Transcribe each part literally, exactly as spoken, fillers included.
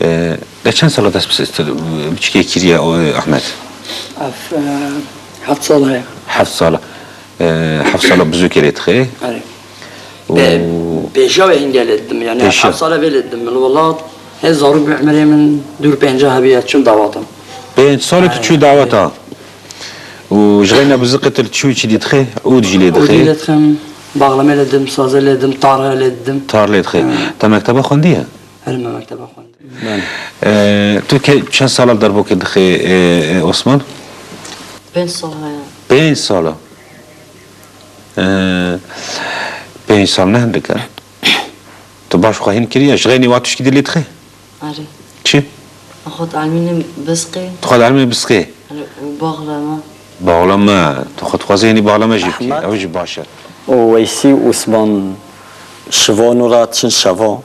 E, te çend sala dest bi, bi çikê kiriye, o, Ahmet? Ev, e, heft sal heye. Heft sala. E, heft sala bizûkê lê dixê. Erê. Û Be-, pêşiya wê hingê lê didim, yani pêşiya. Heft sala vê lê didim. Min welat, hê zarok bi emirê min dûr pênca hebiye çûm dawata. Pênc salê tu çûyî dawata. Û ji xeyna biziqê tu li çû çi dî dixê? Ûd jî lê dixê? Ûdî lê dixim, baxlemê lê didim, sazê lê didim, tarê lê didim. Tar lê dixê. Te mekteba xwendiye? Her me mekteba xwend. Belê. E, tu ke çend sala derbokê dixê, e, e, Osman? Pênc sal heye. Pênc sala. E, pênc sal ne hindik e. Tu baş xwe hîn kiriye. Ji xeynî wa tişkî dilê dixê? Erê. Çi? Xwe dielmînim bisqê. Tu xwe dielmînî bisqê? Erê, û baxleme. Baxleme. Tu xwe dixwazî hînî baxleme jî bikî. Ehmed. Ew jî baş e. Û Weysî û Osman şivan û ra çin şeva.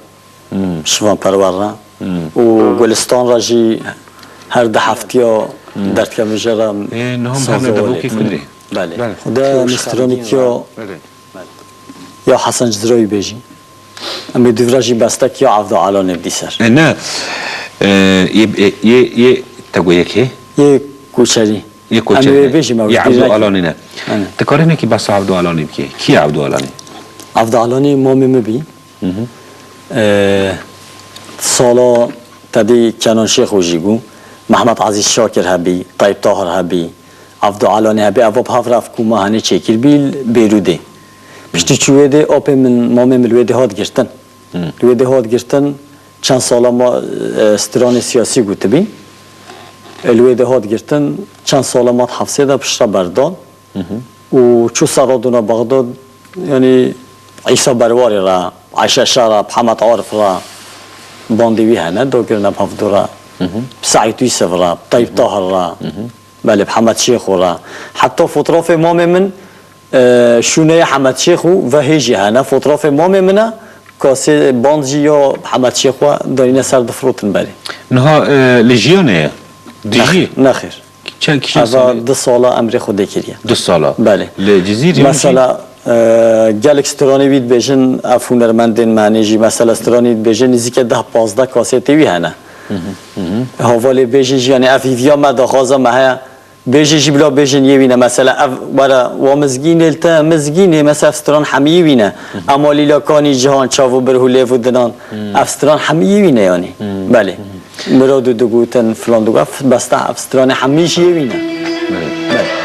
Hmm. Şivan Perwer re. Hmm. Û Gulistan re jî her di heftiya Hmm. derdkevin jê re Ê, niha em sazê hemle de olê. Bokê kurdî. Belê. Belê. Xuda Kî û mistronikiya Şexemdîn re. Belê. Ya Hesen Cizroyî bêjî. Em ê dûvra jî bestek ya Evdo Alanê bidî ser. E, ne. E, yê, yê, yê, yê te got yekê? Yê Koçerî. Yê Koçerî. Em ê bêjî me Yê wiştî Evdo nekî. Alanê ne. Aynen. Ti karî nekî behsa Evdo Alanê bikî. Kî ye Evdo Alanê? Evdo Alanê mamê min bî. Hı hı. E, sala tedî Kenan Şêxo jî bû. Mehmet Ezîz Şakir hebî, Tayîp Tahir hebî. Evdo Alanê hebî, eva bi hev re ev kuma henê çêkir bî li Bêrûdê. Piştî çû wê dê apê min, mamê min li wê dê hat girtin. Hı. Li wê dê hat girtin, çend sala ma, e, stranê siyasî gotibî. E, li wê dê hat girtin, çend sala ma di hefsê de piştre berdan. Hı hı. Û çû ser radona Bexdad, yanî Îsa Berwarê re, Ayşe Şah re, Hemed Arif re bandê wî hene, dagirine bi hevdû re. Hı hı. Seîd Yûsif re, Tayîp Tahir re. Hı hı. Belê, bi Hemed Şêxo re. Heta fotrafê mamê min, e, şûneyê Hemed Şêxo ve hê jî hene. Fotrafê mamê min e, kasê band jî ya Hemed Şêxo dayîne ser difirotin berê. Niha, e, li jiyanê ye? Dijî? Nexêr, nexêr. Çend kîjan Eva salê? Du sala emrê xwe dê kiriye. Du sala? Belê. Li Cizîrê jî? Mesela, e, gelek stranê wî dibêjin, ev hunermendên me hene jî, mesela stranê wî dibêjin, nîzîke deh pazdeh kasetê wî hene. Hı hı, hı hı. Hevalê bêjin jî, yanî ev hîviya me, daxwaza me heye. Bêjin jî bila bêjin yê wî ne. Mesela ev were wa mizgînê li te, mizgînê, mesela ev stran hemî yê wî ne. Hı hı. Ema lîla kanî cihan, çav û birh û lêv û dinan. Hı. Ev stran hemî yê wî ne yanî. Hı. Belê. Hı. Mirad û digotin, filan digot. Ev besta, ev stranê hemî jî yê wî ne. Belê. Belê.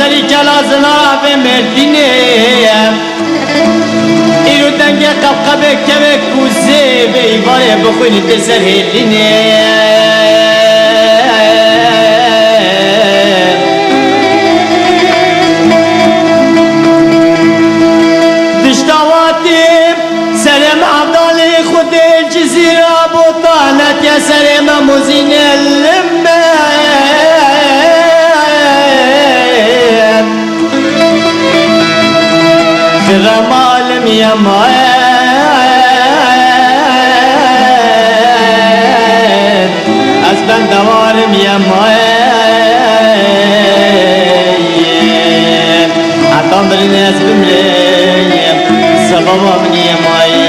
Kela zina vê Mêrdînê. Îro dengê qebqebê kevê kûzê vê îvarê bixwînî tê ser hêlînê. Dişta watî serê Mehevdalê Xwedê Cizîra Botanetiye serê Memozînê li me. Xira malim yemaye. Ez bendewarim yemaye. Heta mirinê ez bimrêm, sebeba min yemaye.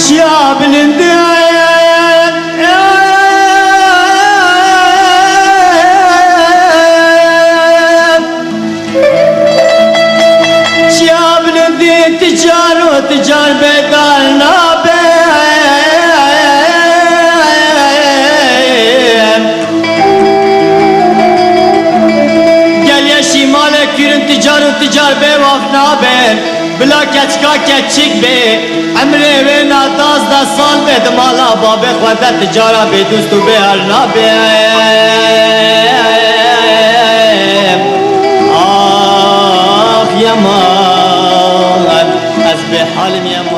Çiya bilindî. Çiya bilindî ti car û ti car bê dar nabe. Gel yeşî malê kûrin ti car û ti car bê waf nabe. Bila keçika keçik bê, emrê wê na dazdeh sal bê, di mala babê xwe de ti cara bê dûst û bê erna bê. Ax Yeman, ez bê halim Yeman.